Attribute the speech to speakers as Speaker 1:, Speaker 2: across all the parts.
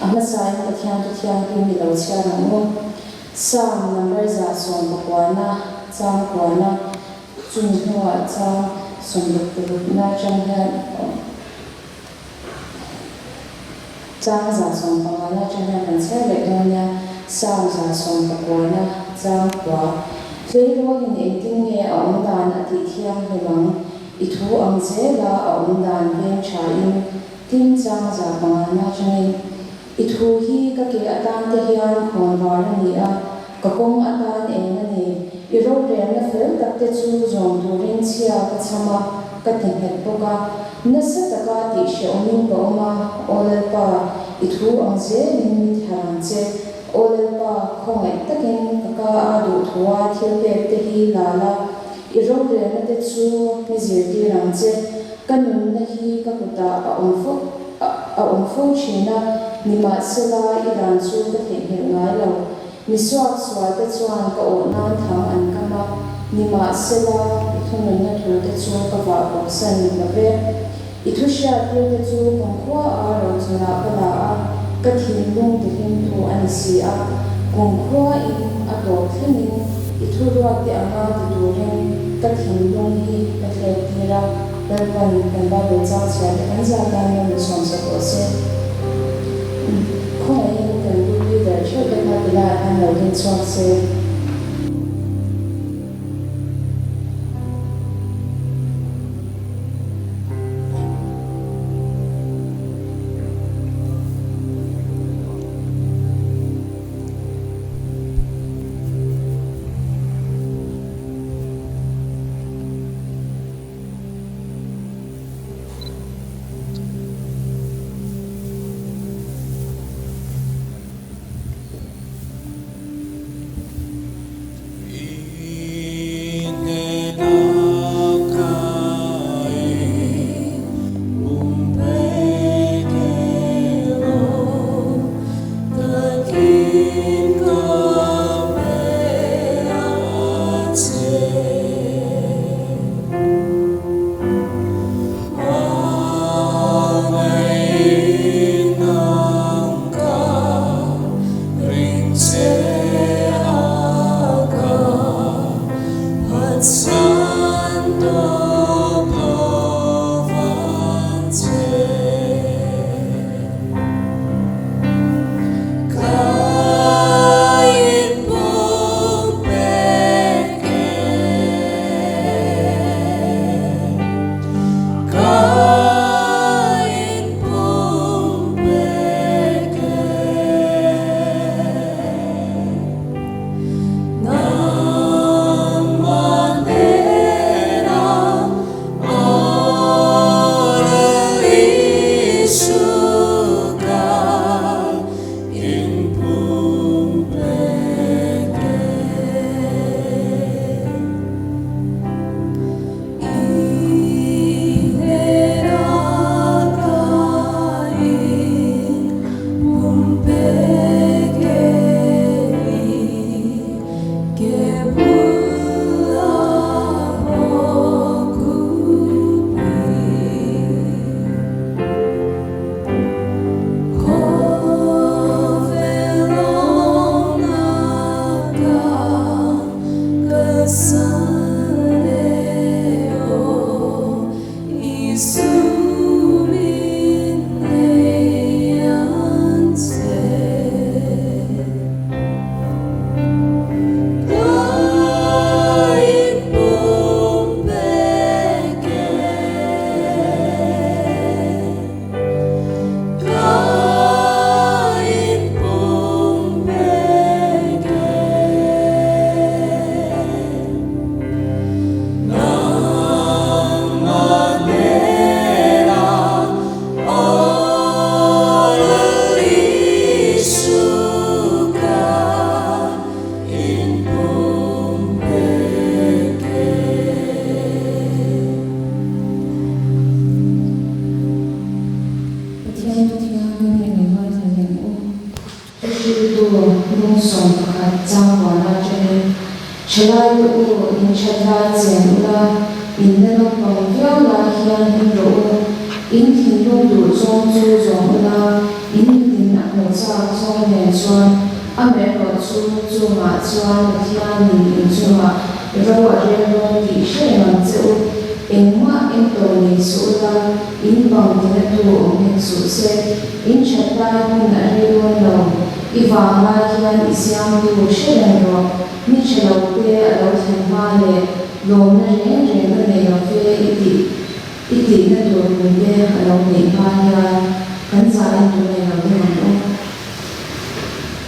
Speaker 1: A hmasain Pathian Thu Thianghlim i lo chhiar ang u. Psalm number 119, chang kuana, chumi hnuah chang 66na atang hian Chang 150na atang hian kan chhiar leh dawn nia, Psalm 119na chang kua. Tleirawlin engtin nge a awm dan a tih thianghlim ang? I thu ang zela a awm dan veng thain tin chang 500na atangin I thu hi ka ke atan te hian khawnvar a ni a, ka kawng atan eng a ni. I rorelna fel tak te chu zawm turin chhia ka chham a, ka ti nghet bawk a. Nasa taka tih hrehawmin ka awm a, Aw Lalpa, i thu ang zelin mi ti harh ang che. Aw Lalpa, khawngaih takin ka ka a duhthua thil pek te hi la la, i rorelna te chu mi zirtir ang che. Ka nunna hi ka kutah a awm fo a awm fo thin a, nimahsela i dan chu ka theihnghilh ngai lo. Mi suaksual te chuan ka awh nan thang an kam a, nimahsela i thununna thu te chu ka vah bosan lo ve. I thu hriattir te chu kumkhua a rochunah ka la a, ka thinlung tihlimtu a ni si a. Kumkhua in a tawp thlengin i thu ruat te anga ti turin ka thinlung hi ka thlek tir a, Lalpan kan Bible chang chhiar te kan zat nan lo min sawm sak rawh se. Khawngaihin kan group leader theuh te kha ti laiah khan lo ding chhuak se.
Speaker 2: I hnenah ka in pumpek emaw takin ka pe a che. Hmangaih nang ka ring che a ka phatsan tawp lo vang che. Ka inpumpek e. Ka inpumpek e. Nangmah hnenah aw Lal Isu ka inpumpek e. I hnenah ka inpumpek e, i ke bulah maw kupui. Khawvel awmna ka kalsan e aw, Isu min nei ang che. Ka inpumpek e. Ka inpumpek e. Nangmah hnenah aw Lal Isu ka inpumpek e.
Speaker 1: Pathian thu thianghlim in lo ngaithla leh ang u. Hriltu lung 11 chang kuana atangin Thalai te u in that lai chen ula, in la naupang viau lai hian hlim rawh u. In thinlung duh zawng chu zawng ula, in mitin a hmuh châk zawng nen chuan. Amaherawhchu, chungah chuan Pathianin in chungah ro a rel dawn tih hre reng ang che u. Engmah engto nei suh ula, in bang tinatu awm hek suh se. In that lai hun a rei dawn lo. I vang lai hian i siamtu hre reng rawh. Ni tha lo te a lo thlen hma leh lawmna reng reng ka nei lo ve i tih i tihna tur hun te a lo neih hma hian kan zain tur nei lo ding ang u.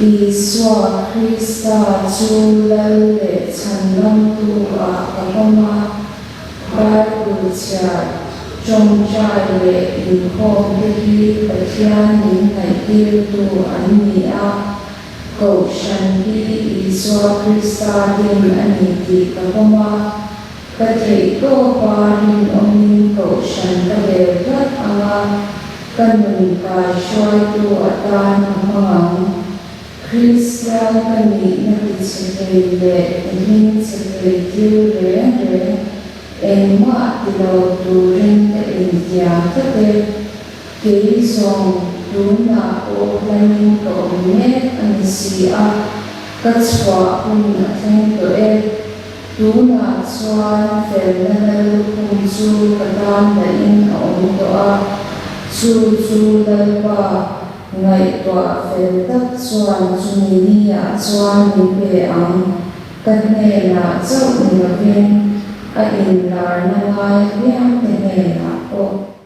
Speaker 1: Isua Krista chu Lal leh Chhandamtu ah ka pawm a, Bible chhiar, tawngtai leh inkhawm te hi Pathian min ngaihtirtu an ni a, Kohhran hi Isua Krista din a ni tih ka pawm a, ka theih tawpa rinawmin Kohhran ka bel tlat ang a, ka nun kai hruaitu atan ka hmang ang. Kristian ka nihna tichhe thei leh tihmingchhe thei thil reng reng engmah ti lo turin ka intiam tlat e. Kei zawng tunah pawh hlanin ka awm mek a ni si a, ka chhuah hun a thleng tawh e. Tunah chuan felna lallukhum chu ka tan dahin a awm tawh a, chu chu Lalpa ngaihtuah fel tak chuan chumi niah chuan min pe ang. Ka hnenah chauh ni lovin a inlarna ngai apiangte hnenah pawh.